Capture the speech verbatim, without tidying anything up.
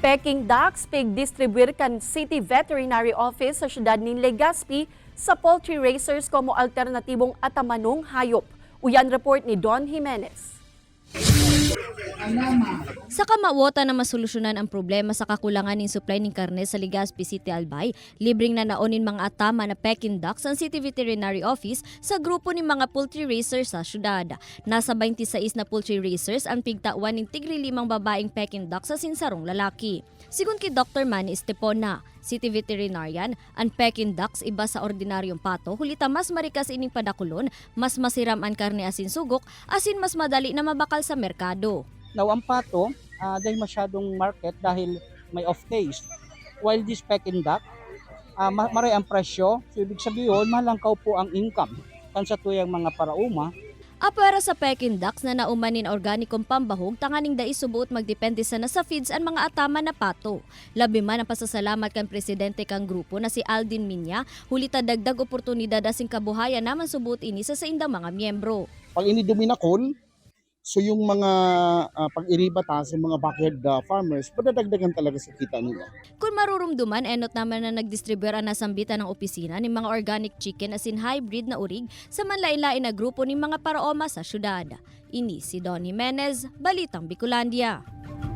Peking ducks pigdistribuyar kan City Veterinary Office sa siyudad nin Legazpi sa poultry raisers komo alternatibong atamanong hayop. Uyan report ni Don Jimenez. Sa kamawotan na masolusyonan ang problema sa kakulangan nin supply nin karne sa Legazpi City, Albay, libreng nanaon nin mga atama na Peking ducks ang City Veterinary Office sa grupo nin mga poultry raisers sa syudad. Nasa twenty-six na poultry raisers ang pigtawan nin tigrilimang babaeng Peking ducks asin sarong lalaki. Sigon ki Doktor Manny Estepona, City Veterinarian, an Peking ducks iba sa ordinaryong pato, huli ta mas marikas ining padakulon, mas masiram an karne asin sugok, asin mas madali na mabakal sa merkado. Now, ang pato, ah, dahil masyadong market dahil may off taste. While this Peking duck, ah, ma- maray ang presyo, so ibig sabihin, malangkaw po ang income kan sa tuyang mga parauma. Apwera sa Peking ducks na nauman nin organikong pambahog tanganing dai subuot magdepende sana sa feeds an mga ataman na pato. Labi man ang pasasalamat kan presidente kan grupo na si Aldin Minya, huli ta dagdag oportunidad asin kabuhayan naman subuot ini sa saindang mga miyembro. Pag ini duminakon, so yung mga ah, pag-iriba ta sa mga backyard ah, farmers, madadagdagan talaga sa kita nila. Kun marurumduman, enot naman na nagdistribuyar an nasambitan na opisina nin mga organic chicken asin hybrid na urig sa manlaen-laen na grupo nin mga paraoma sa syudad. Ini si Don Jimenez, Balitang Bicolandia.